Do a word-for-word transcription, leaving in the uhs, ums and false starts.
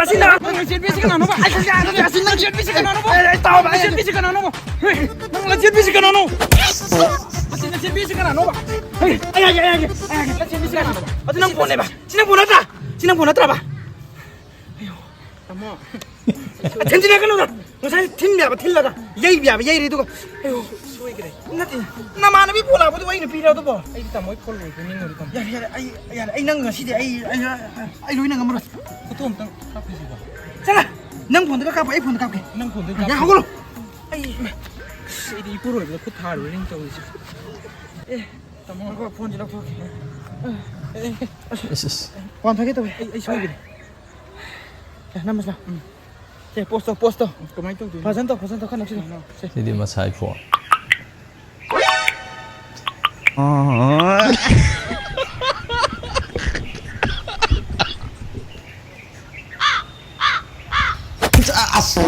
ꯑꯁꯤ ꯅꯪ ꯅꯪ ꯂꯝꯖꯦꯟꯕꯤꯁꯤ ꯀꯅꯥꯅꯣꯕ? ꯑꯁꯤ ꯅꯪ ꯂꯝꯖꯦꯟꯕꯤꯁꯤ ꯀꯅꯥꯅꯣꯕ? ꯑꯩ, ꯑꯩ, ꯇꯥꯎꯕ, ꯑꯩ, ꯂꯝꯖꯦꯟꯕꯤꯁꯤ ꯀꯅꯥꯅꯣꯕ? ꯍꯦ, ꯅꯪ ꯂꯝꯖꯦꯟꯕꯤꯁꯤ ꯀꯅꯥꯅꯣ? ꯑꯁꯤ ꯂꯝꯖꯦꯟꯕꯤꯁꯤ ꯀꯅꯥꯅꯣꯕ? ꯍꯦ, ꯑꯩ, ꯑꯩ, ꯑꯩ, ꯑꯩ, ꯑꯩ, ꯂꯝꯖꯦꯟꯕꯤꯁꯤ ꯀꯅꯥꯅꯣꯕ? ꯑꯗꯨ ꯅꯪ ꯐꯣꯟꯅꯦꯕ? ꯁꯤ ꯅꯪ ꯐꯣꯟ ꯅꯠꯇ꯭ꯔꯥ? ꯁꯤ ꯅꯪ ꯐꯣꯟ ꯅꯠꯇ꯭ꯔꯕ? ꯇꯥꯃꯣ꯫ ꯊꯤꯟꯖꯤꯟꯅ ꯀꯩꯅꯣꯗ ꯉꯁꯥꯏ ꯊꯤꯟꯕ ꯌꯥꯕ ꯊꯤꯜꯂꯒ, ꯌꯩꯕ ꯌꯥꯕ ꯌꯩꯔꯦ, ꯑꯗꯨꯒ, ꯑꯌꯣ, ꯁꯣꯏꯈ꯭ꯔꯦ꯫ ꯅꯠꯇꯦ, ꯅꯃꯥꯟꯅꯕꯤ ꯐꯣꯟ ꯂꯥꯛꯄꯗꯨ ꯑꯩꯅ ꯄꯤꯔꯦ ꯑꯗꯨꯕꯣ? ꯑꯩꯗꯤ ꯇꯥꯃꯣ ꯍꯣꯏ ꯐꯣꯟ ꯂꯣꯏꯈ꯭ꯔꯦ, ꯅꯤꯡꯉꯨꯔꯦ ꯇꯥꯃꯣ꯫ ꯌꯥꯔꯦ, ꯌꯥꯔꯦ, ꯑꯩ, ꯌꯥꯔꯦ, ꯑꯩ ꯅꯪ ꯉꯁꯤꯗꯤ ꯑꯩ, ꯑꯩ, ꯑꯩ ꯂꯣꯏꯅ ꯉꯝꯃꯔꯣꯏ꯫ ꯐꯣꯇꯣ ꯑꯝꯇꯪ ꯀꯥꯞꯈꯤꯁꯤꯀꯣ꯫ ꯆꯠꯂ! ꯅꯪ ꯐꯣꯟꯗꯒ ꯀꯥꯞꯄꯣ, ꯑꯩ ꯐꯣꯟꯗ ꯀꯥꯞꯀꯦ꯫ ꯅꯪ ꯐꯣꯟꯗꯒ ꯌꯥ, ꯀꯥꯞꯈꯤ꯫ ꯍꯧꯒꯠꯂꯣ! ꯑꯩ, ꯑꯁ, ꯑꯩꯗꯤ ꯏꯄꯨꯔꯣꯏꯕꯗ ꯈꯨꯠ ꯊꯥꯔꯨꯔꯦꯅꯦ ꯇꯧꯔꯤꯁꯦ꯫ ꯑꯦ, ꯇꯥꯃꯣ꯫ ꯉꯥꯏꯈꯣ, ꯐꯣꯟꯁꯦ ꯂꯧꯊꯣꯛꯀꯦ꯫ ꯑꯦ, ꯑꯦ, ꯑꯁ, ꯑꯁ, ꯑꯁ꯫ ꯄꯥꯟ ꯊꯛꯀꯦ ꯇꯧꯋꯦ꯫ ꯑꯩ, ꯑꯩ ꯁꯣꯏꯈ꯭ꯔꯦ꯫ ꯑꯦ, ꯅꯝꯃꯁꯤ ꯂꯥꯎ꯫ ꯎꯝ꯫ ꯁꯦ, ꯄꯣꯁ ꯇꯧ, ꯄꯣꯁ ꯇꯧ꯫ ꯀꯃꯥꯏꯅ ꯇꯧꯗꯣꯏꯅꯣ? ꯐꯖꯅ ꯇꯧ, ꯐꯖꯅ ꯇꯧ, ꯈꯔ ꯅꯛꯁꯤꯜꯂꯣ꯫ ꯀꯃꯥꯏꯅ? ꯁꯦ꯫ ꯁꯤꯗꯤ ꯃꯁꯥꯏ ꯐꯣꯟ꯫ ꯑꯁ!